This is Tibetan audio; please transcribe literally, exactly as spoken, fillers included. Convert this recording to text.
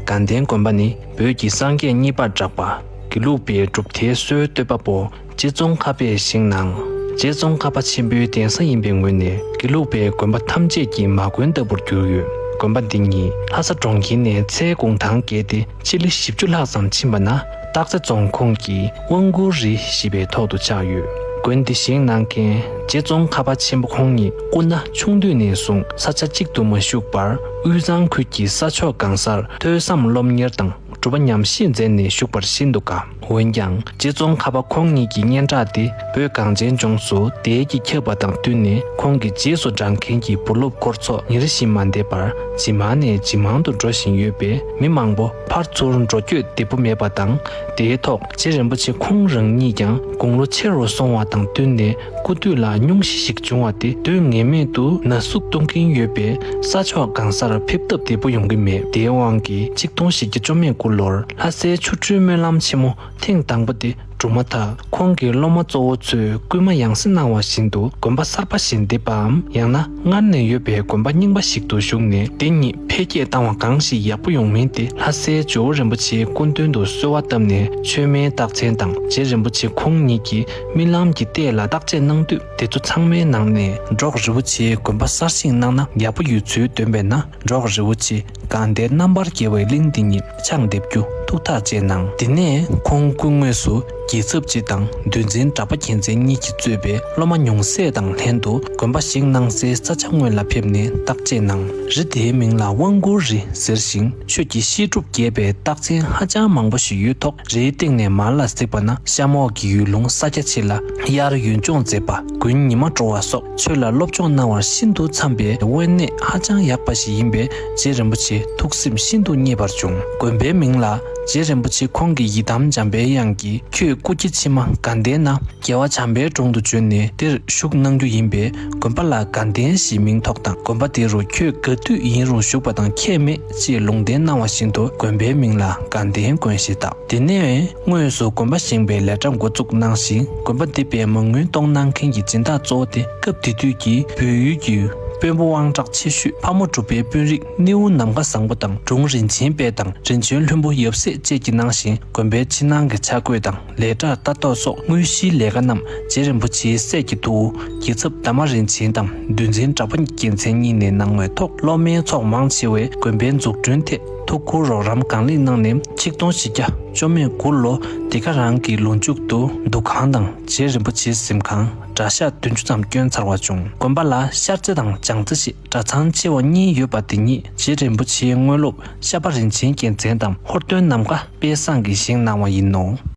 དགའ་ལྡན་དགོན་པ་ནི་བོད་ཀྱི་སངས་རྒྱས་གཉིས་པར་གྲགས་པ། དགེ་ལུགས་པའི་གྲུབ་མཐའི་སྲོལ་གཏོད་པ་པོ་རྗེ་ཙོང་ཁ་པས་བཞེངས་གནང་། རྗེ་ཙོང་ཁ་པ་ཆེན་པོའི་གདན་ས་ཡིན་པའི་ངོས་ནས་དགེ་ལུགས་པའི་དགོན་པ་ཐམས་ཅད་ཀྱི་མ་དགོན་ལྟ་བུར་གྱུར་ཡོད། དགོན་པ་འདི་ཉིད་ལྷ་ས་གྲོང་ཁྱེར་ནས་ཚལ་གུང་ཐང་བརྒལ་ཏེ་ཆི་ལི་བཞི་བཅུ་ལྷག་ཙམ་ཕྱིན་པ་ན། སྟག་རྩེ་རྫོང་ཁོངས་ཀྱི་དབང་སྐུར་རི་ཞེས་པའི་ཐོག་ཏུ་ཆགས་ཡོད། དགོན་འདི་བཞེངས་གནང་མཁན་རྗེ་ཙོང་ཁ་པ་ཆེན་པོ་ཁོང་ཉིད་སྐུ་ན་ཆུང་དུས་ནས་བཟུང་ས་ཆ་གཅིག་ཏུ་མ་བཞུགས་པར་དབུས་གཙང་ཁུལ་གྱི་ས་ཕྱོགས་གང་སར་ཐོས་བསམ་སློབ་གཉེར་དང་སྒྲུབ་པ་ཉམས་བཞེས་མཛད་ནས་བཞུགས་པར་ཤིན་ཏུ་དགའ། འོན་ཀྱང་རྗེ་ཙོང་ཁ་པ་ཁོང་ཉིད་ཀྱི་སྙན་གྲགས་དེ་བོད་གངས་ཅན་ལྗོངས་སུ་དལ་གྱིས་ཁྱབ་པ་དང་བསྟུན་ནས་ཁོང་གི་རྗེས་སུ་འབྲང་མཁན་གྱི་བུ་སློབ་འཁོར་ཚོགས་ཉིན་རེ་བཞིན་མ་འདས་པར་ཇེ་མང་ནས་ཇེ་མང་དུ་འགྲོ་བཞིན་ཡོད་པས། མི་མང་པོ་ཕར་ཚུར་འགྲོ་སྐྱོད་བདེ་པོ་མེད་པ་དང་། དེའི་ཐོག་རྗེ་རིན་པོ་ཆེ་ཁོང་རང་ཉིད་ཀྱང་དགུང་ལོ་ཆེ་རུ་སོང་བ་དང་བསྟུན་ནས་སྐུ་དུས་ལ་སྙུང་གཞི་ཞིག་བྱུང་བ་དེ་དུས་ངེས་མེད་དུ་ན་ཟུག་གཏོང་གིན་ཡོད་པས། ས་ཕྱོགས་གང་སར་ཕེབས་ཐབས་བདེ་པོ་ཡོང་གི་མེད། དེའི་དབང་གིས་ཆིག་སྟོང་བཞི་བརྒྱ་བཅོ་ལྔ་དགུ་ལོར་ལྷ་སའི་ཆོ་འཕྲུལ་སྨོན་ལམ་ཆེན་མོ་ཐེངས་དང་པོ་དེ་གྲུབ་མ་ཐག་ཁོང་གི་སློབ་མ་གཙོ་བོ་ཚོས་སྐུལ་མ་ཡང་སེ་གནང་བ་བཞིན་དུ་དགོན་པ་གསར་པ་ཞིག་འདེབས་པའམ་ཡང་ན་སྔར་ནས་ཡོད་པའི་དགོན་པ་རྙིང་པ་ཞིག་ཏུ་ཞུགས་ནས་དེ་ཉིད་འཕེལ་རྒྱས་བཏང་བ་གང་ཞིག་ཡག་པོ་ཡོང་མིན་དེ་ལྷ་སའི་ཇོ་བོ་རིན་པོ་ཆེའི་སྐུ་མདུན་དུ་གསོལ་བ་བཏབ་ནས་མཆོད་མེའི་རྟགས་མཚན་དང་རྗེ་རིན་པོ་ཆེ་ཁོང་ཉིད་ཀྱིས་རྨི་ལམ་གྱི་ལྟས་ལ་བརྟག་དཔྱད་གནང་དུས། དེ་ཚོ་ཚང་མའི་ནང་ནས་འབྲོག་རི་བོ་ཆེའི་དགོན་པ་གསར་བཞེངས་གནང་ན་ཡག་པོ་ཡོད་ཚུལ་འདོན་པས་ན། འབྲོག་རི་བོ་ཆེ་དགའ་ལྡན་རྣམ་པར་རྒྱལ་བའི་གླིང་འདི་ཉིད་ཕྱག་འདེབས་རྒྱུ་ཐུགས་ཐག་བཅད་གནང་། དེ་ནས་ཁོང་སྐུ་དངོས་སུ་རྒྱལ་ཚབ་སྤྱི་དང་འདུལ་འཛིན་གྲགས་པ་རྒྱལ་མཚན་གཉིས་ཀྱིས་གཙོས་པའི་སློབ་མ་ཉུང་ཤས་དང་ལྷན་དུ་དགོན་པ་བཞེངས་གནང་སའི་ས་ཆ་དངོས་ལ་ཕེབས་ནས་བརྟག་དཔྱད་གནང་། རི་དེའི་མིང་ལ་དབང་བསྐུར་རི་ཟེར་ཞིང་ཆོས་ཀྱི་བཤད་སྒྲུབ་རྒྱས་པའི་རྟགས་མཚན་ཧ་ཅང་མང་པོ་ཞིག་ཡོད་ཐོག་རིའི་སྟེང་ནས་མར་ལ་གཟིགས་པ་ན་གཤམ་འོག་གི་ཡུལ་ལུང་ས་རྒྱ་ཆེ་ལ་དབྱར་ཡུལ་ལྗོངས་མཛེས་པ། དགུན་ཉི་མ་དྲོ་བ་སོགས་ཆོས་ལ་སློབ་སྦྱོང་གནང་བར་ཤིན་ཏུ་འཚམ་པའི་དབེན་གནས་ཧ་ཅང་ཡག་པ་ཞིག་ཡིན་པས་རྗེ་རིན་པོ་ཆེ་ཐུགས་སེམས་ཤིན་ཏུ་མཉེས་པར་བྱུང་། དགོན་པའི་མིང་ལ་རྗེ་རིན་པོ་ཆེ་ཁོང་གི་ཡི་དམ་འཇམ་པའི་དབྱངས་ཀྱིས་ཁྱོད་སྐུ་སྐྱེ་ཕྱི་མ་དགའ་ལྡན་ན་རྒྱལ་བ་བྱམས་པའི་དྲུང་དུ་བྱོན་ནས་དེར་བཞུགས་གནང་རྒྱུ་ཡིན་པས་དགོན་པ་ལ་དགའ་ལྡན་ཞེས་མིང་ཐོགས་དང་དགོན་པ་དེ་རུ་ཁྱོད་ག་དུས་ཡིན་རུང་བཞུགས་པ་དང་ཁྱད་མེད་ཅེས་ལུང་བསྟན་གནང་བ་བཞིན་དུ་དགོན་པའི་མིང་ལ་དགའ་ལྡན་དགོན་ཞེས་བཏགས། དེ་ནས་དངོས་སུ་དགོན་པ་བཞེངས་པའི་ལས་གྲྭ་འགོ་བཙུགས་གནང་ཞིང་། དགོན་པ་འདི་པའི་མ་དངུལ་གཏོང་གནང་མཁན་གྱི་སྦྱིན་བདག་གཙོ་བོ་དེ་སྐབས་དེ་དུས་ཀྱི་བོད་ཡུལ་གྱི་དཔོན་པོ་དབང་དྲག་ཆེ་ཤོས་ཕག་མོ་གྲུ་པའི་དཔོན་རིགས་སྣེའུ་ནམ་མཁའ་བཟང་པོ་དང་དྲུང་རིན་ཆེན་དཔལ་དང་རིན་ཆེན་ལྷུན་པོ་ཡབ་སྲས་བཅས་ཀྱིས་གནང་ཞིང་། དགོན་པའི་ཕྱི་ནང་གི་ཆ་བགོས་དང་ལས་གྲྭ་ལྟ་རྟོག་སོགས་དངོས་གཞིའི་ལས་ཀ་རྣམས་རྗེ་རིན་པོ་ཆེའི་སྲས་ཀྱི་ཐུ་བོ་རྒྱལ་ཚབ་དར་མ་རིན་ཆེན་དང་འདུལ་འཛིན་གྲགས་པ་རྒྱལ་མཚན་གཉིས་ནས་གནང་བའི་ཐོག་སློབ་མའི་ཚོགས་མང་ཆེ་བས་དགོན་པའི་འཛུགས་སྐྲུན་ཐད་ཐུགས་ཁུར་རོགས་རམ་གང་ལེགས་གནང་ནས་ཆིག་སྟོང་བཞི་བརྒྱ་བཅོ་དགུ་ལོ་འདི་ག་རང་གི་ལོ་མཇུག་ཏུ་འདུ་ཁང་དང་རྗེ་རིན་པོ་ཆེའི་གཟིམ་ཁང་གྲྭ་ཤག་བདུན་ཅུ་ཙམ་བསྐྱོན་ཚར་བ་བྱུང་། དགོན་པ་ལ་ཤར་རྩེ་དང་བྱང་རྩེ་ཞེས་གྲྭ་ཚང་ཆེ་བ་གཉིས་ཡོད་པ་དེ་ཉིད་རྗེ་རིན་པོ་ཆེའི་དངོས་སློབ་ཤར་པ་རིན་ཆེན་རྒྱལ་མཚན་དང་ཧོར་སྟོན་ནམ་མཁའ་དཔལ་བཟང་གིས་བཞེངས་གནང་བ་ཡིན་ནོ།